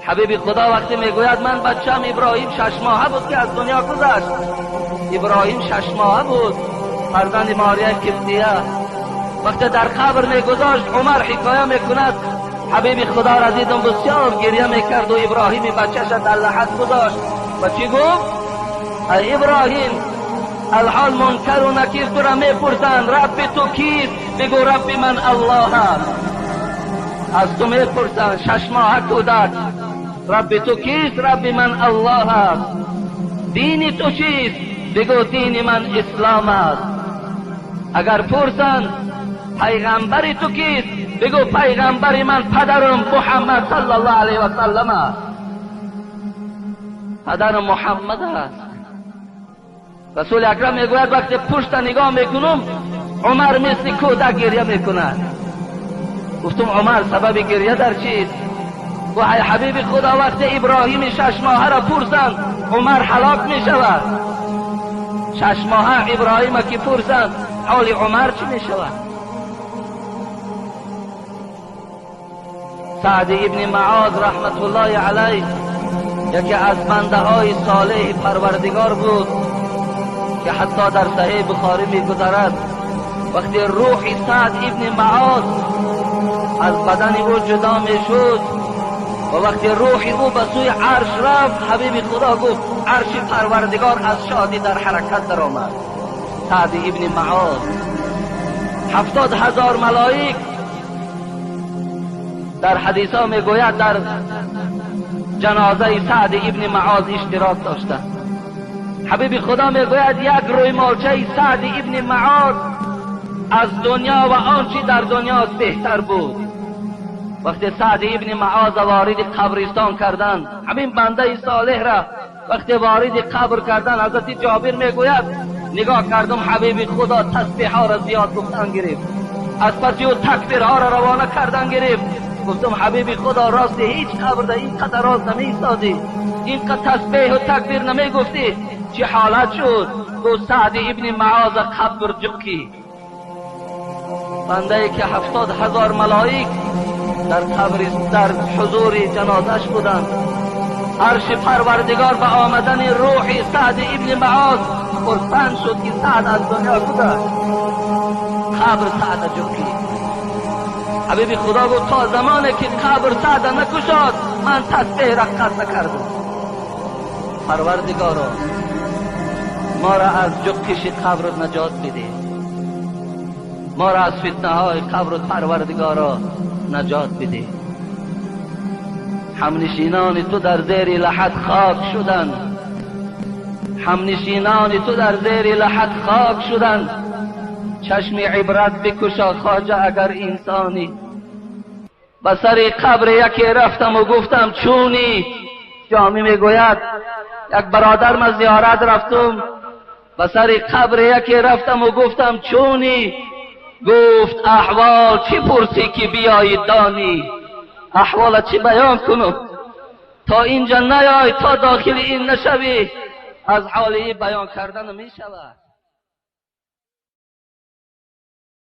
حبیب خدا وقتی میگوید من بچم ابراهیم 6 ماهه بود که از دنیا گذشت. ابراهیم 6 ماهه بود، فرزند ماریه قبطیه. وقتی در قبر میگذاشت عمر حکایه میکند حبیب خدا را دیدم بسیار گریه میکرد و ابراهیم بچه‌ش در لحد گذاشت و چی گفت؟ ای ابراهیم، الحال منکر و نکیر تو را میپرسند رب تو کیست؟ بگو رب من الله است. از تو میپرسند 6 ماهه کودک، رب تو کیست؟ رب من الله است. دین تو چیست؟ بگو دین من اسلام است. اگر پرسند پیغمبر تو کیست؟ بگو پیغمبر من پدرم محمد صلی الله علیه و سلم است. پدرم محمد است. رسول اکرم میگوید وقتی پشت نگاه میکنم عمر مثل کودک گریه میکند. گفتم عمر سبب گریه در چیست؟ گفت ای حبیب خدا، وقتی ابراهیم 6 ماهه را پرسند عمر هلاک میشود. 6 ماهه ابراهیم که پرسند حال عمر چی میشود؟ سعد ابن معاذ رحمت الله علیه یکی از بنده های صالح پروردگار بود که حتی در صحیح بخاری میگذرد وقتی روح سعد ابن معاذ از بدن او جدا میشد و وقتی روح او به سوی عرش رفت، حبیب خدا گفت عرش پروردگار از شادی در حرکت درآمد. سعد ابن معاذ 70,000 ملائک در حدیث ها میگوید در جنازه سعد ابن معاذ اشتراک داشتند. حبیب خدا میگوید یک روی مالچه سعد ابن معاذ از دنیا و آنچه در دنیا بهتر بود. وقتی سعد ابن معاذ وارد قبرستان کردند، همین بنده صالح را وقتی وارد قبر کردند، حضرت جابر میگوید نگاه کردم حبیب خدا تسبیح ها را زیاد گفتن گرفت، از پس او تکبیرها را روانه کردن گرفت. گفتم حبیب خدا راست هیچ قبر در این قدر راز نمیستادی، این قدر تسبیح و تکبیر نمیگفتی، چه حالت شد؟ گفت سعد ابن معاذ قبر جکی، بنده ای که 70,000 ملائک در قبر در حضور جنازش بودند. عرش پروردگار به آمدن روح سعد ابن معاذ خرسند شد که سعد از دنیا گذشت. قبر سعد جکی. حبیب خدا گفت تا زمانی که قبر سعد نکشاد من تسبیح را قطع نکردم. پروردگارا ما را از جکش قبر نجات بده، ما را از فتنه های قبر پروردگارا نجات بده. همنشینان تو در زیر لحد خاک شدند، همنشینان تو در زیر لحد خاک شدند. چشم عبرت بکشا خواجه اگر انسانی. به سر قبر یکی رفتم و گفتم چونی؟ جامی میگوید یک برادر من زیارت رفتم، به سر قبر یکی رفتم و گفتم چونی؟ گفت احوال چی پرسی که بیایی دانی؟ احوال چی بیان کنم؟ تا اینجا نیای، تا داخل این نشوی، از حال این بیان کردن می شود.